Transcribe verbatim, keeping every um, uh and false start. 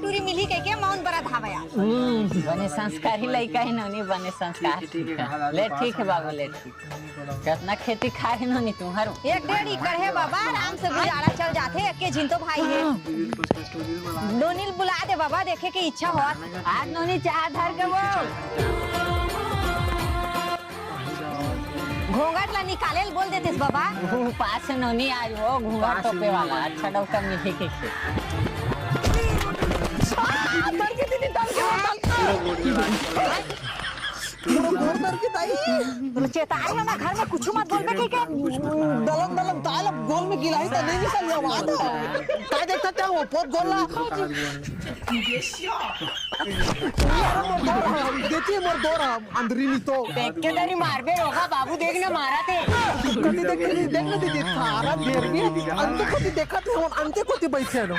पूरी मिली के, के मौन बरत हावय। बने संस्कारी लइका हे नोनी, बने संस्कार। ले ठीक हे बाबू, ले ठीक। कतना खेती खाए हे नोनी तुम्हर? एक डेढ़ एकड़ हे बाबा, आराम से गुजारा चल जाथे, एक के झिन तो भाई हे। नोनी ल बुला दे बाबा, देखे के इच्छा होत। आज नोनी चाह धर के वो घोंघट ला निकाले ल बोल देतेस बाबा। वो पास नोनी आज वो घूंघट टोपे वाला अच्छा डौका मिले के। आ, डर के दीदी, डर के, डर के। पूरा गोड़ दर के दाई। चेताई ना, घर में कुछ मत बोलबे, ठीक है? दलम दलम ताल अब गोल में गिलाई त नहीं निकल जावा तो। काय देखता क्या वो पोत गोला? देखिए मोर दौर हम, देखिए मोर दौर हम, अंदरी नहीं तो। देख के तनी मारबे रोगा बाबू, देख ना मारा थे। कति देख के देख ना दीदी, थारा देर में अंत कोती देखा थे, हम अंत कोती बैठे नो।